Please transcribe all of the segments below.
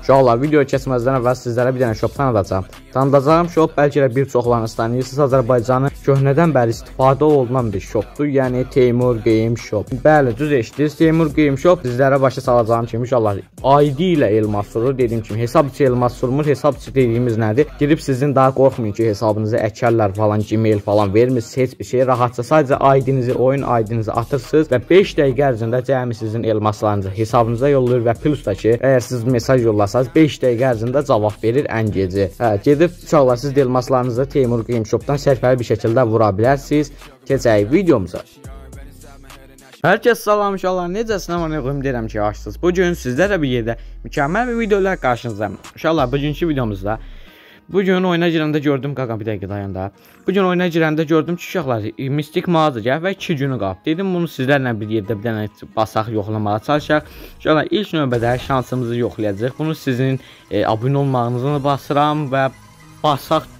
Uşaqlar, video keçməzdən əvvəl sizlərə bir dənə shop tanıdacağam. Tanıdacağım shop bəlkə də bir çoxlarınız tanıyırsınız. Azərbaycanın köhnədən bəri istifadə olunan bir shopdur. Yəni Teymur Game Shop. Bəli, düz eşitdiniz. Teymur Game Shop sizlərə başa salacağım kimi uşaqlar ID ilə elmas vurur. Dediyim kimi hesab içi elmas vurmur. Hesab içi dediyimiz nədir? Girib sizin daha qorxmayın ki, hesabınızı əkərlər falan, Gmail falan vermirsiniz, heç bir şey. Rahatca sadəcə ID-nizi, oyun ID-nizi atırsınız və 5 dəqiqə ərzində cəmi sizin elmaslarınızı hesabınıza yollayır və plus da ki, əgər siz mesaj yollasanız 5 dəqiqə ərzində cavab verir ən geci. Hə, gedib uşaqlar siz də elmaslarınızı Teymur Game Shop'dan sərfəli bir şəkildə vura bilərsiniz. Keçək videomuza. Hər kəs salam uşaqlar, necəsiniz? Aman ümid edirəm ki, yaxşısınız. Bu gün sizlərlə bir yerdə mükəmməl bir video ilə qarşınızdayım. Uşaqlar, bugünkü videomuzda bugün oyuna girəndə gördüm, qaqam bir dəqiqə dayan da. Bugün oyuna girəndə gördüm ki, uşaqlar mistik mağaza gəlib və 2 günü qalıb. Dedim bunu sizlərlə bir yerdə bir dənə basaq, yoxlamağa çalışaq. Uşaqlar, ilk növbədə şansımızı yoxlayacağıq. Bunu sizin abunə olmağınızı basıram və basaq.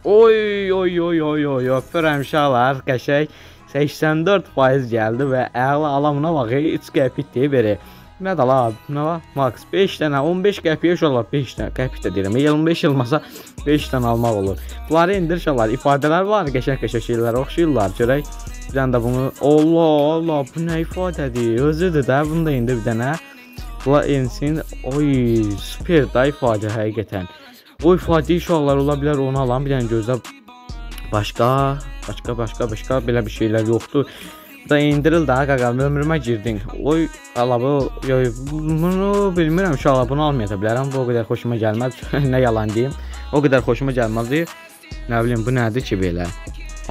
Oy oy oy oy oy, öpürəm uşaqlar, qəşəng 84% gəldi və əla alamına bax, 3 qəpik deyib verir. Nə də la, nə var? Max 5 dənə, 15 qəpiyə uşaqlar, 5 dənə, qəpik də deyirəm, 25 olmasa 5 dənə almaq olur. Bunları indir uşaqlar, ifadələr var, qəşəng-qəşəng şeylər oxşayırlar, görək. Bir dənə də bunu, Allah, Allah, bu nə ifadədir, özüdür də, bunu da indir bir dənə. Bunlar insin, oy, super da ifadə həqiqətən. O ifadə uşaqlar ola bilər, onu alan, bir dənə gözlə. Başqa, belə bir şeylər yoxdur. Bu da indiril daha qaqam, ömrümə girdin. Oy, ala bu, bunu bilmirəm uşaqlar, bunu almaya da bilərəm. Bu o qədər xoşuma gəlməz, nə yalan deyim. O qədər xoşuma gəlməzdi. Nə bilim, bu nədir ki belə?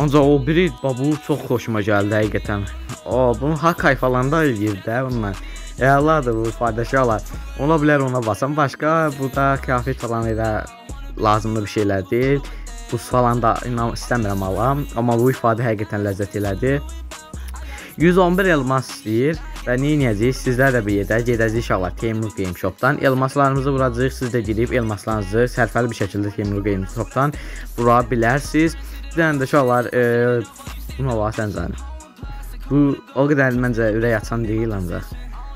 Ancaq o biri, bu çox xoşuma gəldi həqiqətən. O, bunu Hakay falan da eləyir də bununla. Əladır bu ifadə uşaqlar. Ola bilər ona basam. Başqa, bu da kıyafet falan elə lazımlı bir şeylər deyil. Buz falan da inan istəmirəm alam. Amma bu ifadə həqiqətən ləzzət elədi. 111 elmas istəyir və nə edəcəyik? Sizlərlə bir yerdə gedəcəyik inşallah Teymur Game Shop'dan. Elmaslarımızı vuracağıq. Siz də gedib elmaslarınızı sərfəli bir şəkildə Teymur Game Shop'dan vura bilərsiniz. Bir dənə də uşaqlar, bu nə var səncə? Bu o qədər məncə ürək açan deyil ancaq.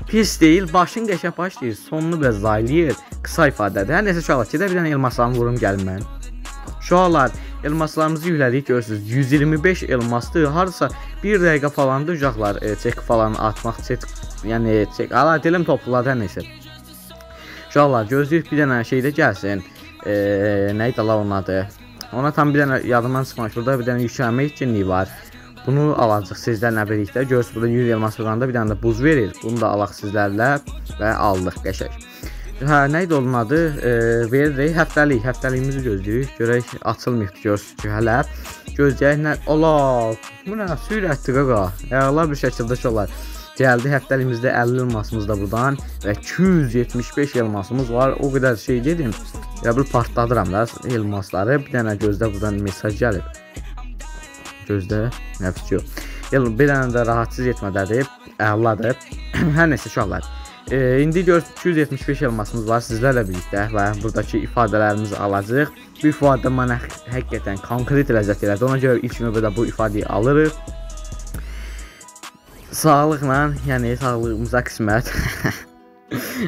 Pis deyil, başın qəşəng başlayır, sonunu biraz zaylayır. Qısa ifadədir. Hər nəsə uşaqlar, gedə bir dənə elmaslarımı vurum gəlin mən. Uşaqlar, elmaslarımızı yüklədik, görürsünüz, 125 elmasdır. Hardasa bir dəqiqə falandır uşaqlar, çek falan atmaq, çek, yəni çek, ala dilim topladı, hər neysə. Uşaqlar, gözləyirik bir dənə şey də gəlsin. Nə idi la onun adı? Ona tam bir dənə yadımdan çıxmış, burada bir dənə yüklənmə etkinliyi var. Bunu alacaq sizlərlə birlikdə. Görürsünüz, burada 100 elmas vuranda bir dənə də buz verir. Bunu da alaq sizlərlə və aldıq qəşəng. Hə, nə idi onun adı? Veririk, həftəlik, həftəliyimizi gözləyirik. Görək, açılmayıbdır, görürsünüz ki, hələ. Gözləyək, nə? Allah, bu nə? Sürətdir, qaqa. Əla bir şəkildə uşaqlar. Gəldi, həftəliyimizdə 50 elmasımız da buradan və 275 elmasımız var. O qədər şey dedim, ya bir partladıram da elmasları. Bir dənə gözlə, buradan mesaj gəlib. Gözlə, nəfis yox. Bir dənə də rahatsız etmədədir, əladır. Hər nəsə uşaqlar. İndi görürsünüz 275 elmasımız var sizlərlə birlikdə və buradakı ifadələrimizi alacağıq. Bu ifadə mənə həqiqətən konkret ləzzət elədi. Ona görə ilk növbədə bu ifadəyi alırıq. Sağlıqla, yəni sağlığımıza qismət.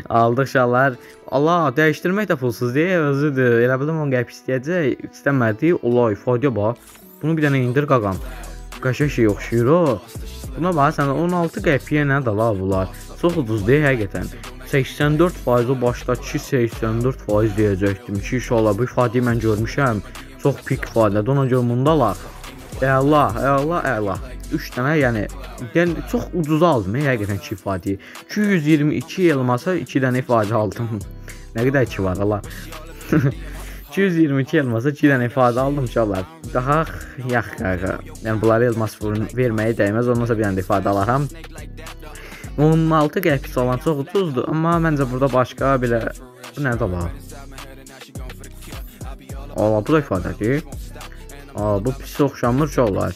Aldıq uşaqlar. Allah, dəyişdirmək də pulsuz deyil, özüdür. Elə bildim 10 qəpik istəyəcək, istəmədi. Allah, ifadəyə bax. Bunu bir dənə indir qaqam. Qəşəng şey oxşayır o. Buna bax, sən 16 qəpiyə nə də la bunlar. Çox ucuz deyil həqiqətən. 84% o başdakı 84% deyəcəkdim ki, inşallah bu ifadəyi mən görmüşəm. Çox pik ifadədir, ona görə bunda alaq. Əla, əla, əla. 3 dənə, yəni çox ucuza aldım həqiqətən ki ifadəyi. 222 elmasa 2 dənə ifadə aldım. Nə qədər ki var, Allah. 222 elmasa 2 dənə ifadə aldım uşaqlar. Daha yax qaqa. Yəni bunları elmas verməyə dəyməz. Ondan sonra bir dənə də ifadə alaram. 16 qəpik olan çox ucuzdur, amma məncə burada başqa belə bu nə də var? Allah, bu da ifadədir. Aa, bu pis oxşamır uşaqlar.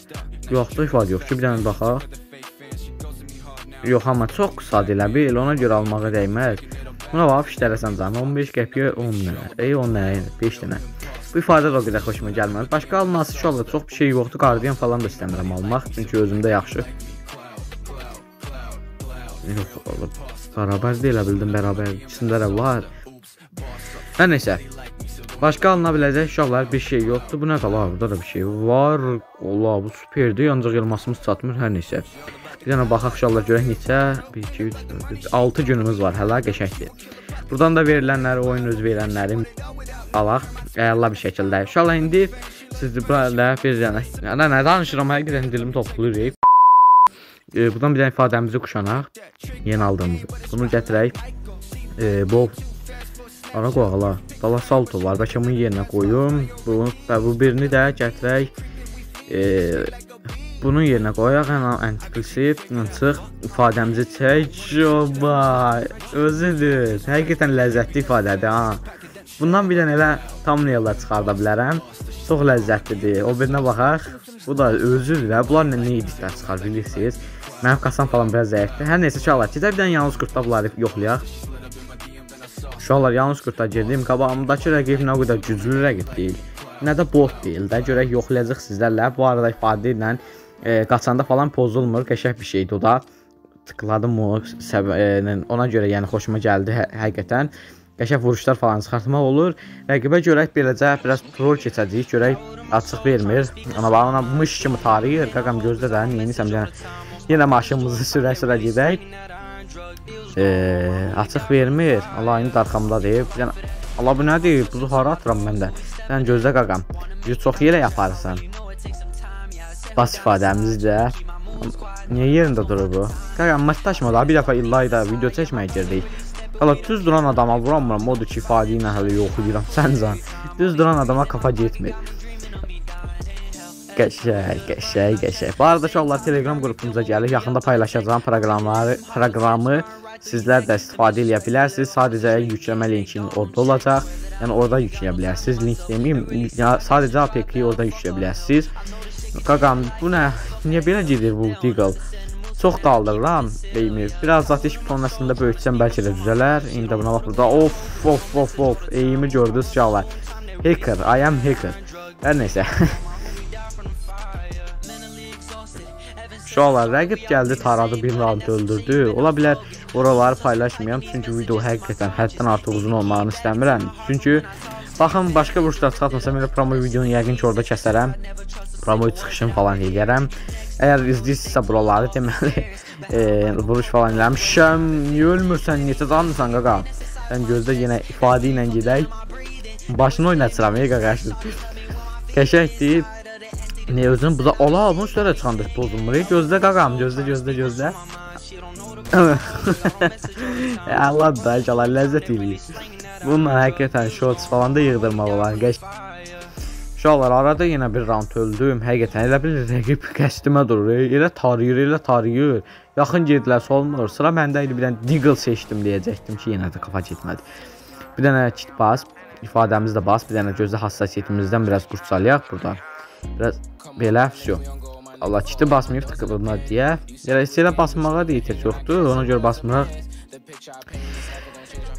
Yox, da ifadə yox ki, bir dənə baxaq. Yox, amma çox qısadır elə bil, ona görə almağa dəyməz. Buna bax, fişlərəsən canım, 15 qəpiyə 10 dənə, 10 dənə, 5 dənə. Bu ifadə də o qədər xoşuma gəlməz. Başqa alması uşaqlar çox bir şey yoxdur, qardiyan falan da istəmirəm almaq, çünki özümdə yaxşı. Yox, bərabər də elə bildim, bərabər, ikisində də var. Hər neysə. Başqa alına biləcək uşaqlar bir şey yoxdur. Bu nədir la? Burada da bir şey var. Ola, bu superdir. Ancaq elmasımız çatmır. Hər neysə. Bir dənə baxaq uşaqlar görək neçə. 1 2 3 4 6 günümüz var. Hələ qəşəngdir. Buradan da verilənləri, oyun öz verənləri alaq. Əla bir şəkildə. Uşaqlar indi siz burada bir dənə. Nə danışıram? Həqiqətən dilim toxulur. Buradan bir dənə ifadəmizi quşanaq. Yeni aldığımızı. Bunu gətirək. Bu ara qoyaq la. Dala salto var. Bəlkə bunun yerinə qoyum. Bu birini də gətirək. Bunun yerinə qoyaq. Antiklisi çıx. İfadəmizi çək. Oba, özüdür. Həqiqətən ləzzətli ifadədir ha. Bundan bir dənə elə thumbnail-lar çıxarda bilərəm. Çox ləzzətlidir. O birinə baxaq. Bu da özüdür də. Bunlar nə editlər çıxar bilirsiniz. Mənim kasam falan biraz zəifdir. Hər neysə uşaqlar, gedək bir dənə yalnız qurtda bunları yoxlayaq. Uşaqlar, yalnız qurtda girdim. Qabağımdakı rəqib nə qədər güclü rəqib deyil, nə də bot deyil də. Görək yoxlayacaq sizlərlə. Bu arada ifadə ilə qaçanda falan pozulmur. Qəşəng bir şeydir o da. Tıkladım o ona görə, yəni xoşuma gəldi həqiqətən. Qəşəng vuruşlar falan çıxartmaq olur. Rəqibə görək beləcə biraz troll keçəcəyik. Görək açıq vermir. Ana bax, ona mış kimi tarıyır. Qaqam gözlə də, neynisəm yəni. Yenə maşınımızı sürə-sürə gedək. Açıq vermir. Allah indi arxamdadır. Yəni Allah bu nədir? Buzu hara atıram mən də? Sən gözlə qaqam. Çox yerə yaparsan. Bas ifadəmizi də. Niyə yerində durur bu? Qaqam mırtdaşma da. Bir dəfə illa da video çəkməyə girdik. Hala düz duran adama vuramıram. Odur ki ifadə ilə hələ yoxlayıram. Sən can. Düz duran adama kafa getmir. Qəşəng, qəşəng, qəşəng. Bu arada uşaqlar Telegram qrupumuza gəlir. Yaxında paylaşacağım proqramı sizlər də istifadə eləyə bilərsiniz. Sadəcə yükləmə linkinin orada olacaq. Yəni orada yükləyə bilərsiniz. Link deməyim, sadəcə APK-yi orada yükləyə bilərsiniz. Qaqam, bu nə? Niyə belə gedir bu Deagle? Çox qaldırıram beyimi. Biraz ateş tonasında böyütsəm bəlkə də düzələr. İndi buna bax burada. Of, of, of, of. Eğimi gördünüz uşaqlar. Hacker, I am hacker. Hər neysə. Uşaqlar, rəqib gəldi, taradı, bir round öldürdü. Ola bilər oraları paylaşmayam, çünki video həqiqətən həddən artıq uzun olmağını istəmirəm. Çünki baxın, başqa vuruşlar çıxartmasam, elə promo videonu yəqin ki orada kəsərəm. Promo çıxışım falan eləyərəm. Əgər izləyirsinizsə buraları, deməli vuruş falan eləmişəm. Niyə ölmürsən, neçə canlısan qaqa? Sən gözlə yenə ifadə ilə gedək. Başını oynatıram, ey qaqa. Qəşəngdir. Ne özünü buza... Ola, bunun üstə də çıxanda pozulmur. Gözlə qaqam, gözlə, gözlə, gözlə. Allah da inşallah ləzzət eləyir. Bununla həqiqətən shorts falan da yığdırmaq olar. Uşaqlar, arada yenə bir round öldüm. Həqiqətən elə bir rəqib qəsdimə durur. Elə tarıyır, elə tarıyır. Yaxın gedilər, olmur. Sıra məndə idi, bir dənə Deagle seçdim deyəcəkdim ki, yenə də kafa getmədi. Bir dənə kit bas, ifadəmizi də bas, bir dənə gözlə hassasiyyətimizdən biraz qurtalayaq burada. Biraz belə, vəsiyo. Allah kiti basmayıb tıkıbına deyə. Elə basmağa da ehtiyac yoxdur, ona görə basmırıq.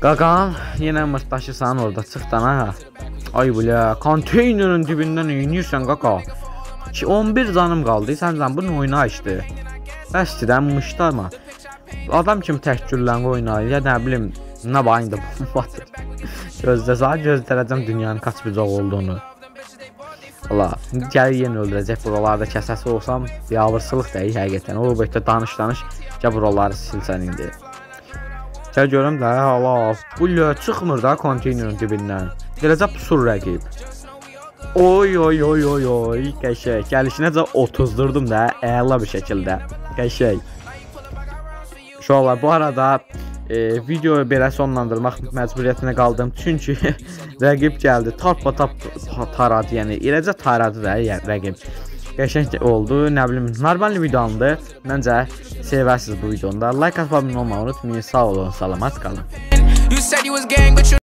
Qaqam, yenə mırtdaşırsan orada, çıx dana. Ay bilə, konteynerin dibindən inirsən qaqa. 11 canım qaldı, sən can bunu oynayışdı. Bəsdir də, mışdarma. Adam kimi tək güllən oynayır, ya nə bilim, nə bax indi bomba atır. Gözlə, sana göstərəcəm dünyanın kaç bucaq olduğunu. Allah, gəlir yenə öldürəcək, buralarda kəsəsi olsam, biabırsılıq deyil həqiqətən. O bəkdə danış danış, gəl buraları silsən indi. Gəl görüm də, Allah, bu lə çıxmır da konteynerin dibindən. Gələcək pusur rəqib. Oy, oy, oy, oy, oy, qəşəng. Gəlişinəcə 30-durdum da, əla bir şəkildə. Qəşəng. Uşaqlar, bu arada videoyu belə sonlandırmaq məcburiyyətinə qaldım. Çünki rəqib gəldi, tarpa-tap taradı, yəni eləcə taradı da rəqib. Qəşəng oldu, nə bilim, normal videondur. Məncə sevərsiniz bu videonu da. Like atıb abunə olmağı unutmayın. Sağ olun, salamat qalın.